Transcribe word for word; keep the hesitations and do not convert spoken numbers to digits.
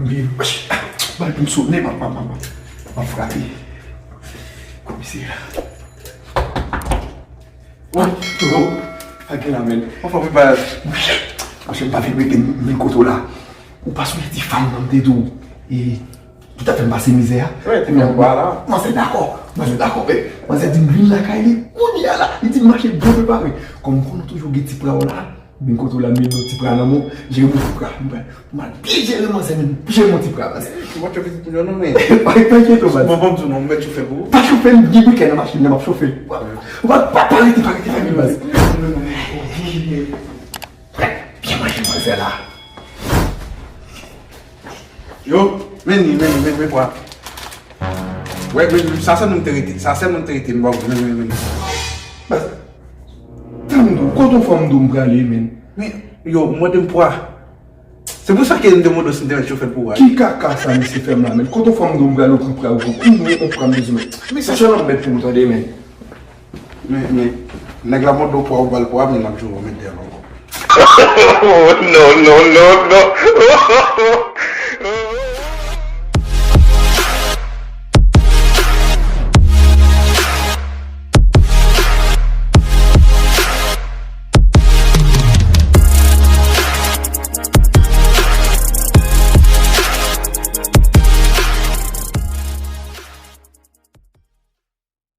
Bal pou m sonnen, m ap, m ap, m ap, m ap frape. Komisè a. Wi, yo, sa gen la, men. Anfòm, wi, pa. Monchè, m pa vin rete, men kote w la. Ou pa sonje ti fanm nan m te di w, e, ki t ap fè m pase mizè a? Wi, ti fanm pa la. Manzè dakò, manzè dakò, men manzè di m vin lakay li kounye a la. Li di m mache byen prepare. Kòm m konnen w toujou gen ti pra w la, men kote w la, men yon ti pra nan men w, jere m ti pra. M pral, m pral byen jere manzè, men jere m yon ti pra, manzè. Ou pa tchòfe ti pou non, men. Pa, pa enkyete w, baz. Bon, bon, di w non, m mèt chofe pou ou. Pa chofe, m gen brikè nan machin nan, m ap chofe. Pa, pa, pa rete, pa rete, pa rete, baz. Byen manje manzè la. Yo, men li, men li, men, men pwa. Wè, men sa sèl moun te rete. Sa sèl moun te rete. M ba w, men, men, men. Baz, tann m di w, kote w fanm di w m prale, men. Men, yo, ou mande m pwa. Se pou sa ke m te mande w si m te mèt chofe l pou ou a. Ki kaka sa misye fè m la, men? Kote w fanm di w m prale, ou pran pra, ou pran, ou pran, ou pran bezwen. Men sa se nan mèt pou m tande, men. Men, men, nèg la mande w pwa, ou ba l pwa, men l ap jere w mete dèyè l ankò. Oh, no, no, no, no.